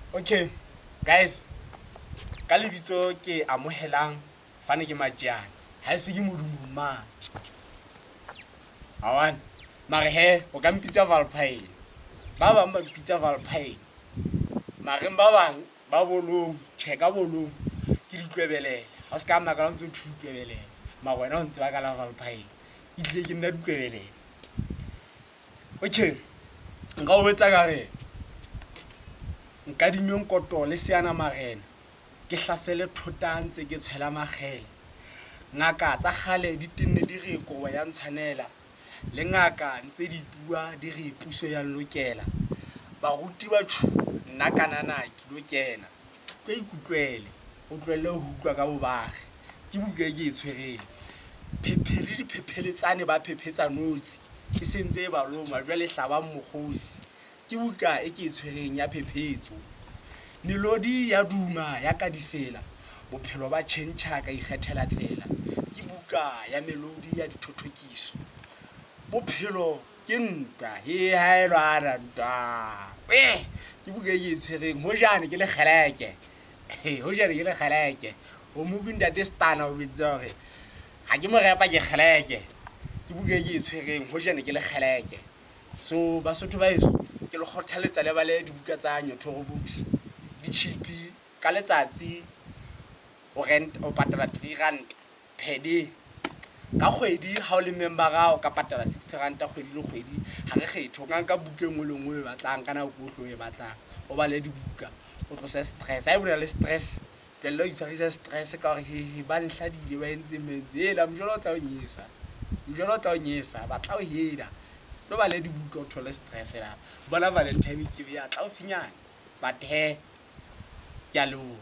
Okay guys, ka lebitso ke amohelang fane ke Matjeane, ha eso ke modumo mmatje. Awane, mare he o ka mpitsa Valpine. Ba bang ba mpitsa Valpine. Mareng ba bang ba bolong, tjhe ka bolong ke ditlwebelela. Ha o se ka makala o ntso thwe ditlwebelela. Mara wena o ntseba ka la Valpine. Ehlile ke nna ditlwebelela. Okay, nka o etsa ka re nkadimeng koto le seana marena ke hlasele thota ntse ke tshwela makgele. Ngaka tsa kgale di tenne di re kobo ya ntshwanela, le ngaka ntse di bua di re puso ya nlokela. Baruti ba tjhulo nna kanana ke lo kena. Tlo ikutlwele, o tlohelle ho utlwa ka bobage. Ke buka e ke e tshwereng. Phephele diphephele ba phephetsa notsi e sentse e ba loma jwale hlabang mokgosi. Ke buka e ke e tshwereng ya phephetso. Melodi ya duma ya ka difela, bophelo ba tjhentjha ka ikgethela tsela. Ke buka ya melodi ya dithothokiso. Bophelo ke ntwa, he ha e lwana ntwa. Eh, ke buka e ke e tshwereng hojane ke le kgeleke. Hojane ke le kgeleke. O mo ntate Stana o bitsa hore ha ke mo repa ke kgeleke. Ke buka e ke e tshwereng hojane ke le kgeleke. So Basotho ba heso ke le kgothaletsa le bale dibuka tsa Nyathoro Books. Di cheap ka letsatsi o rent o patala R3 per day. Ka kgwedi ha o le member o ka patala R60 kgwedi le kgwedi. Ha re kgethe o ka nka buka e nngwe le nngwe o e batlang ka nako ohle o e batlang. O bale dibuka o tlose stress. Haeba o na le stress tlohella ho itshwarisa stress ka hore hehe ba nhladile ba entse mentse. Hela mojolo o tla o nyesa. Mojolo o tla o nyesa ba tla o hela. Tlo bale dibuka o thole stress la. Bona Valentine ke be ya tla o finyana. But he ke a leboha.